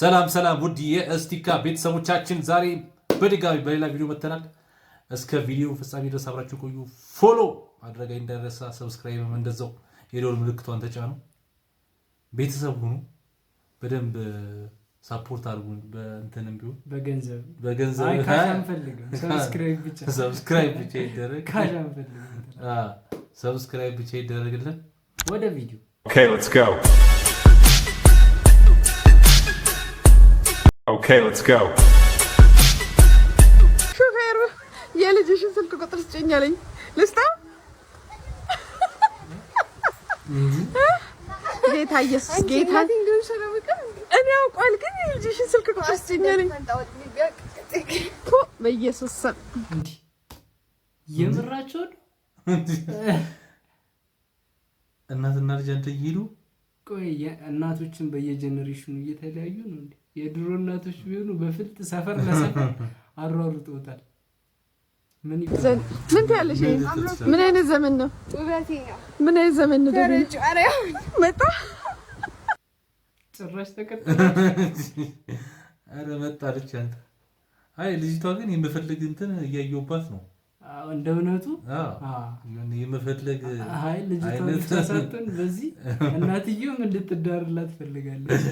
ሰላም ሰላም፣ ውድ የእስቲካ ቤተሰቦቻችን፣ ዛሬ በድጋሚ በሌላ ቪዲዮ መጥተናል። እስከ ቪዲዮ ፍጻሜ ድረስ አብራችሁ ቆዩ። Follow ማድረግ እንዳይረሳ፣ subscribe ም እንደዛው፣ የደወል ምልክቷን ተጫኑ። ቤተሰብ ሁኑ። በደንብ support አድርጉን። በእንትንም ቢሆን በገንዘብ። በገንዘብ። አይ፣ cash አንፈልግም። Subscribe ብቻ። Subscribe ብቻ ይደረግ። Cash አንፈልግም። Subscribe ብቻ ይደረግልን። ወደ ቪዲዮ። Okay, let's go. Okay, let's go. ሾፌሩ የልጅሽን ስልክ ቁጥር ስጭኝ አለኝ። ልስጠው? ጌታ ኢየሱስ ጌታ እኔ አውቋል፣ ግን የልጅሽን ስልክ ቁጥር ስጭኝ አለኝ። በኢየሱስ ስም። እንዲህ የምራቸውን። እናትና ልጅ አንተ እየሄዱ። ቆይ፣ እናቶችን በየ generation ኑ እየተለያዩ ነው እንዴ? የድሮ እናቶች ቢሆኑ በፍልጥ ሰፈር ለሰፈር አሯሩጠውታል። ምን ይባላል? ምን ትያለሽ? ምን አይነት ዘመን ነው? ምን አይነት ዘመን ነው? ደግሞ መጣ። ጭራሽ ተቀጠለ። ኧረ መጣለች አንተ። አይ፣ ልጅቷ ግን የመፈለግ እንትን እያየሁባት ነው። እንደ እውነቱ። የሆነ የመፈለግ አይ፣ ልጅቷ አይነት ብቻ ሳትሆን በዚህ እናትየውም እንድትዳርላት ፈልጋለች።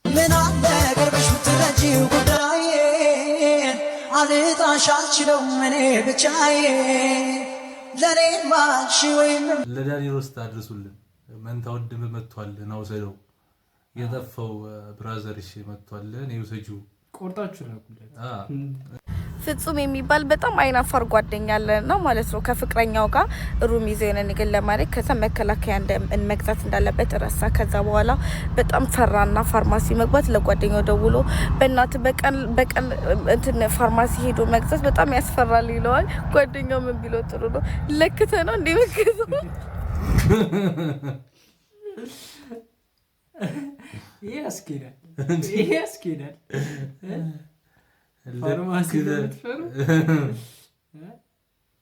ምን አለ ቀርበሽ ብትረጂው ጉዳዬን፣ አልጣሽ አልችለውም እኔ ብቻዬን፣ ለእኔ ማልሽ ወይም ለዳኒ ሮስት አድርሱልን። መንታ ወንድም መጥቷል፣ ና ውሰደው። የጠፋው brother ሽ መጥቷል፣ እኔ ውሰጂው። ቆርጣችሁ ላኩለት። ፍጹም የሚባል በጣም አይናፋር ጓደኛ አለን ነው ማለት ነው። ከፍቅረኛው ጋር room ይዞ የሆነ ነገር ለማድረግ፣ ከዛ መከላከያ መግዛት እንዳለበት ረሳ። ከዛ በኋላ በጣም ፈራና ፋርማሲ መግባት ለጓደኛው ደውሎ በእናት በቀን በቀን እንትን ፋርማሲ ሄዶ መግዛት በጣም ያስፈራል ይለዋል። ጓደኛው ምን ቢለው ጥሩ ነው? ለክተ ነው እንዴ መገዛው? ይሄ ያስኬዳል። ይሄ ያስኬዳል። ፋርማሲ ለምትፈሩ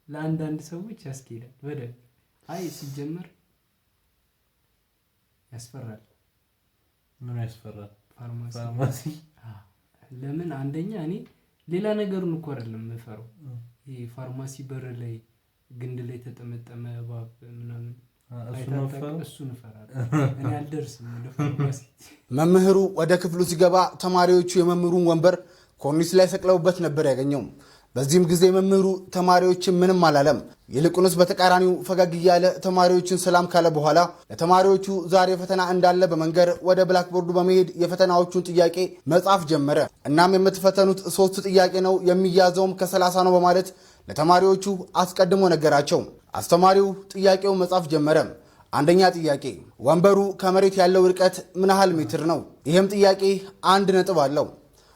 ለአንዳንድ ሰዎች ያስኬዳል በደንብ። አይ፣ ሲጀመር ያስፈራል። ምን ያስፈራል? ፋርማሲ። ፋርማሲ። ለምን? አንደኛ እኔ ሌላ ነገሩን እኮ አይደለም የምፈራው። ይሄ ፋርማሲ በር ላይ ግንድ ላይ የተጠመጠመ እባብ ምናምን እሱ ነው የምፈራው? እሱን እፈራለሁ። እኔ አልደርስም ወደ ፋርማሲ። መምህሩ ወደ ክፍሉ ሲገባ ተማሪዎቹ የመምህሩን ወንበር ኮርኒስ ላይ ሰቅለውበት ነበር ያገኘው። በዚህም ጊዜ መምህሩ ተማሪዎችን ምንም አላለም። ይልቁንስ በተቃራኒው ፈገግ እያለ ተማሪዎችን ሰላም ካለ በኋላ ለተማሪዎቹ ዛሬ ፈተና እንዳለ በመንገር ወደ blackboard ኡ በመሄድ የፈተናዎቹን ጥያቄ መጻፍ ጀመረ። እናም የምትፈተኑት ሶስት ጥያቄ ነው፣ የሚያዘውም ከ30 ነው በማለት ለተማሪዎቹ አስቀድሞ ነገራቸው። አስተማሪው ጥያቄው መጻፍ ጀመረ። አንደኛ ጥያቄ፣ ወንበሩ ከመሬት ያለው ርቀት ምን ያህል ሜትር ነው? ይህም ጥያቄ 1 ነጥብ አለው።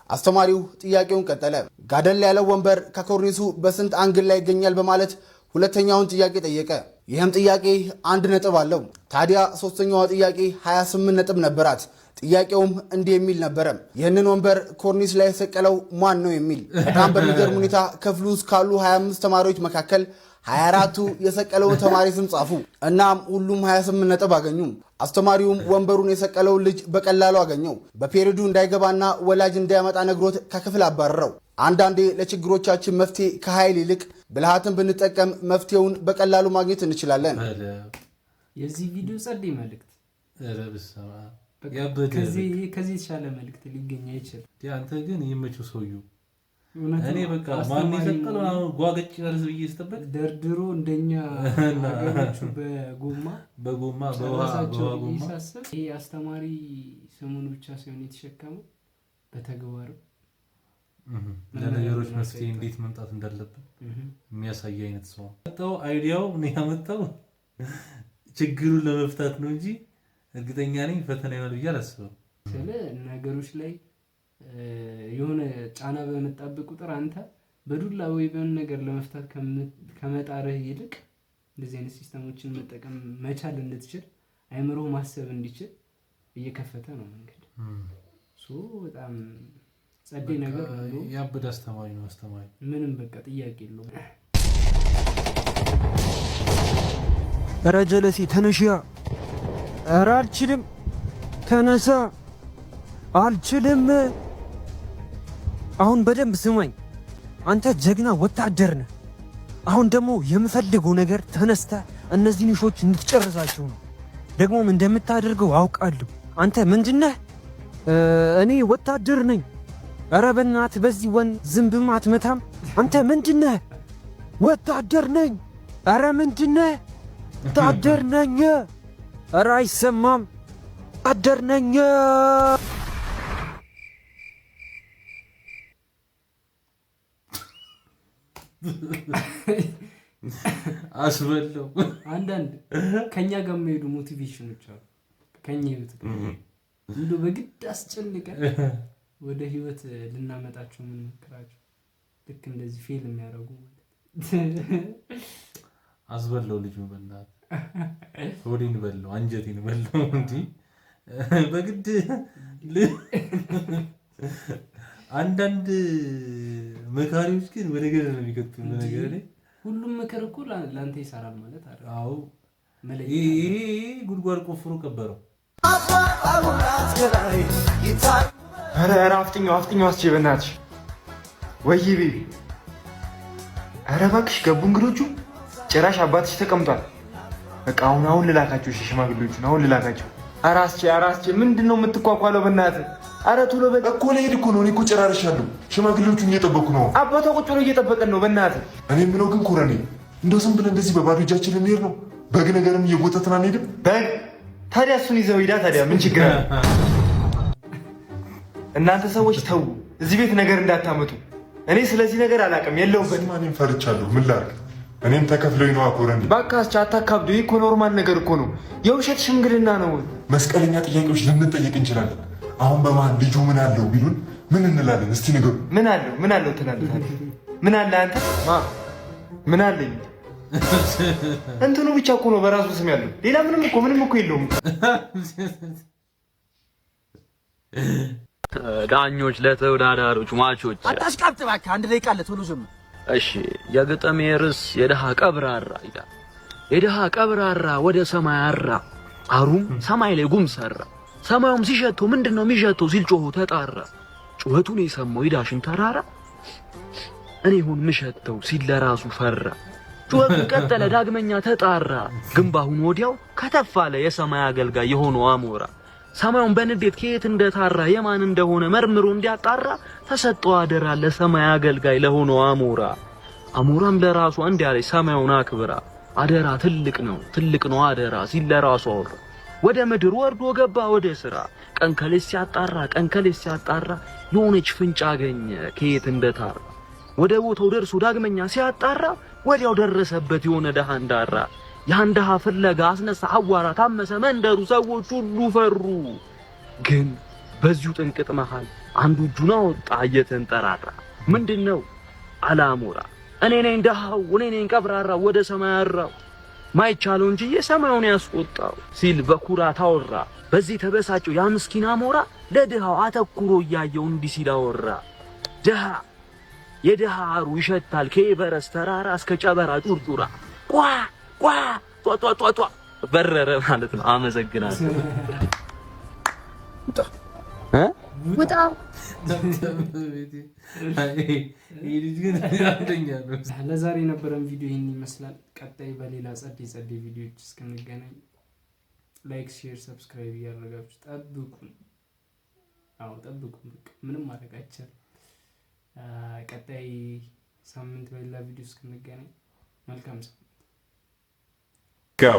አስተማሪው ጥያቄውን ቀጠለ። ጋደል ያለው ወንበር ከኮርኒሱ በስንት angle ላይ ይገኛል በማለት ሁለተኛውን ጥያቄ ጠየቀ። ይህም ጥያቄ 1 ነጥብ አለው። ታዲያ ሶስተኛዋ ጥያቄ 28 ነጥብ ነበራት። ጥያቄውም እንዲህ የሚል ነበረ። ይህንን ወንበር ኮርኒስ ላይ የሰቀለው ማን ነው የሚል። በጣም በሚገርም ሁኔታ ክፍሉ ውስጥ ካሉ 25 ተማሪዎች መካከል 24ቱ የሰቀለውን ተማሪ ስም ጻፉ። እናም ሁሉም 28 ነጥብ አገኙ። አስተማሪውም ወንበሩን የሰቀለውን ልጅ በቀላሉ አገኘው። በ period ኡ እንዳይገባና ወላጅ እንዳያመጣ ነግሮት ከክፍል አባረረው። አንዳንዴ ለችግሮቻችን መፍትሄ ከኃይል ይልቅ ብልሃትን ብንጠቀም መፍትሄውን በቀላሉ ማግኘት እንችላለን። የዚህ ቪዲዮ ጸዴ መልእክት። ኧረ በስመ አብ። ያበደ። ከዚህ የተሻለ መልእክት ሊገኝ አይችልም። አንተ ግን ይመችው ሰውዬው። እውነት እኔ ነው። በቃ ማን አስተማሪ የሰቀለው ነው። አሁን ጓገጭ ይላል ብዬ ስጠብቅ ደርድሮ እንደኛ ሀገሮቹ በጎማ በጎማ በውሃ ጨረሳቸው በውሃ ብዬ ጎማ። ሳስብ ይሄ አስተማሪ ስሙን ብቻ ሳይሆን የተሸከመው በተግባርም ለነገሮች መፍትሄ እንዴት መምጣት እንዳለብን የሚያሳይ አይነት ሰው ነው። ያመጣው idea ው እኔ ያመጣው ችግሩን ለመፍታት ነው እንጂ እርግጠኛ ነኝ ፈተና ይሆናል ብዬ አላስብም። ስለ ነገሮች ላይ የሆነ ጫና በመጣብህ ቁጥር አንተ በዱላ ወይ በሆነ ነገር ለመፍታት ከመጣርህ ይልቅ እንደዚህ አይነት system ኦችን መጠቀም መቻል እንድትችል፣ አይምሮ ማሰብ እንዲችል እየከፈተ ነው መንገድ። So በጣም ጸዴ ነገር ነው። ያበደ አስተማሪ ነው አስተማሪ። ምንም በቃ ጥያቄ የለውም። ኧረ ጀለሴ ተነሽያ! ኧረ አልችልም። ተነሳ። አልችልም። አሁን በደንብ ስማኝ። አንተ ጀግና ወታደር ነህ። አሁን ደግሞ የምፈልገው ነገር ተነስተህ እነዚህን ውሾች እንድትጨርሳቸው ነው። ደግሞም እንደምታደርገው አውቃለሁ። አንተ ምንድነህ? እኔ ወታደር ነኝ። ኧረ በእናትህ በዚህ ወን ዝንብም አትመታም። አንተ ምንድነህ? ወታደር ነኝ። ኧረ ምንድነህ? ወታደር ነኝ። ኧረ አይሰማም። ወታደር ነኝ። አስበለው። አንዳንድ ከኛ ጋር የሚሄዱ motivation ኦች አሉ። ከኛ ህይወት ጋር እንደው በግድ አስጨንቀን ወደ ህይወት ልናመጣቸው የምንሞክራቸው ልክ እንደዚህ fail የሚያደርጉ ማለት። አስበለው ልጁ፣ በእናትህ ሆዴን በለው፣ አንጀቴን በለው። እንዲህ በግድ አንዳንድ መካሪዎች ግን ወደ ገደል ነው የሚከቱ ነገር ላይ። ሁሉም ምክር እኮ ለአንተ ይሰራል ማለት አይደለም። አዎ። መለየት። ይሄ ጉድጓድ ቆፍሮ ቀበረው። ኧረ ኧረ አፍጥኛው አፍጥኛው አስቼ በእናትሽ። ወይ baby፣ ኧረ እባክሽ ገቡ እንግዶቹ። ጭራሽ አባትሽ ተቀምጧል። በቃ አሁን አሁን ልላካቸው። እሺ ሽማግሌዎቹን አሁን ልላካቸው። ኧረ አስቼ፣ ኧረ አስቼ ምንድን ነው የምትኳኳለው? በእናትህ ኧረ ቶሎ በል። እኮ ልሄድ እኮ ነው። እኔ እኮ ጨራርሻለሁ። ሽማግሌዎቹን እየጠበኩ ነው። አባቷ ቁጭ ብሎ እየጠበቀን ነው። በእናትህ። እኔ የምለው ግን ኮረኔ፣ እንደው ዝም ብለን እንደዚህ በባዶ እጃችን ልንሄድ ነው? በግ ነገርም እየጎተትን አንሄድም? በግ ታዲያ እሱን ይዘው ሂዳ። ታዲያ ምን ችግር አለ? እናንተ ሰዎች ተዉ፣ እዚህ ቤት ነገር እንዳታመጡ። እኔ ስለዚህ ነገር አላውቅም፣ የለሁበትም። እኔም ፈርቻለሁ። ምን ላድርግ? እኔም ተከፍለኝ ነዋ ኮረኔ። እባክህ አስቼ አታካብዱ። ይህ እኮ normal ነገር እኮ ነው። የውሸት ሽምግልና ነው። መስቀለኛ ጥያቄዎች ልንጠየቅ እንችላለን። አሁን በመሀል ልጁ ምን አለው ቢሉን ምን እንላለን? እስቲ ንገሩ። ምን አለው ምን አለው ትላለህ ታዲያ? ምን አለ አንተ ማ ምን አለኝ? እንትኑ ብቻ እኮ ነው በራሱ ስም ያለው። ሌላ ምንም እኮ የለውም። ዳኞች ለተወዳዳሪዎች ማቾች አታሽቃብጥ እባክህ። አንድ ደቂቃ አለ፣ ቶሎ ጀምር። እሺ፣ የግጥሜ ርዕስ የድሃ ቀብራራ ይላል። የድሃ ቀብራራ ወደ ሰማይ አራ፣ አሩም ሰማይ ላይ ጉም ሰራ። ሰማዩም ሲሸተው ምንድነው የሚሸተው ሲል ጮሆ ተጣራ። ጩኸቱን የሰማው የዳሽን ተራራ እኔ ሁን ምሸተው ሲል ለራሱ ፈራ። ጩኸቱን ቀጠለ፣ ዳግመኛ ተጣራ። ግን ባሁን ወዲያው ከተፍ አለ የሰማይ አገልጋይ የሆነው አሞራ። ሰማዩን በንዴት ከየት እንደታራ የማን እንደሆነ መርምሮ እንዲያጣራ ተሰጠው አደራ ለሰማይ አገልጋይ ለሆነው አሞራ። አሞራም ለራሷ እንዲህ አለች ሰማዩን አክብራ፣ አደራ ትልቅ ነው፣ ትልቅ ነው አደራ ሲል ለራሱ አወራ። ወደ ምድር ወርዶ ገባ ወደ ስራ። ቀን ከሌት ሲያጣራ፣ ቀን ከሌት ሲያጣራ የሆነች ፍንጭ አገኘ ከየት እንደታራ። ወደ ቦታው ደርሶ ዳግመኛ ሲያጣራ ወዲያው ደረሰበት የሆነ ደሃ እንዳራ። ያን ደሃ ፍለጋ አስነሳ አዋራ፣ ታመሰ መንደሩ፣ ሰዎች ሁሉ ፈሩ። ግን በዚሁ ጥንቅጥ መሃል አንዱ እጁን አወጣ እየተንጠራራ። ምንድነው አለ አሞራ። እኔ ነኝ ደሃው፣ እኔ ነኝ ቀብራራ፣ ወደ ሰማይ አራው ማይቻለው እንጂ የሰማዩን ያስቆጣው ሲል በኩራት አወራ። በዚህ ተበሳጨው ያ ምስኪን አሞራ ለድሃው አተኩሮ እያየው እንዲህ ሲል አወራ። ድሃ የድሃ አሩ ይሸታል ከኤቨረስት ተራራ እስከ ጨበራ ጩርጩራ። ቋ ቋ ጧ ጧ ጧ ጧ በረረ ማለት ነው። አመሰግናለሁ። ውጣ። ይህ ልጅ ግን አንደኛ ነው። ለዛሬ የነበረን ቪዲዮ ይህን ይመስላል። ቀጣይ በሌላ ጸዴ ጸዴ ቪዲዮዎች እስክንገናኝ like፣ share፣ subscribe እያደረጋችሁ ጠብቁን። አዎ ጠብቁን። በቃ ምንም ማድረግ አይቻልም። ቀጣይ ሳምንት በሌላ ቪዲዮ እስክንገናኝ መልካም ሳምንት። Go.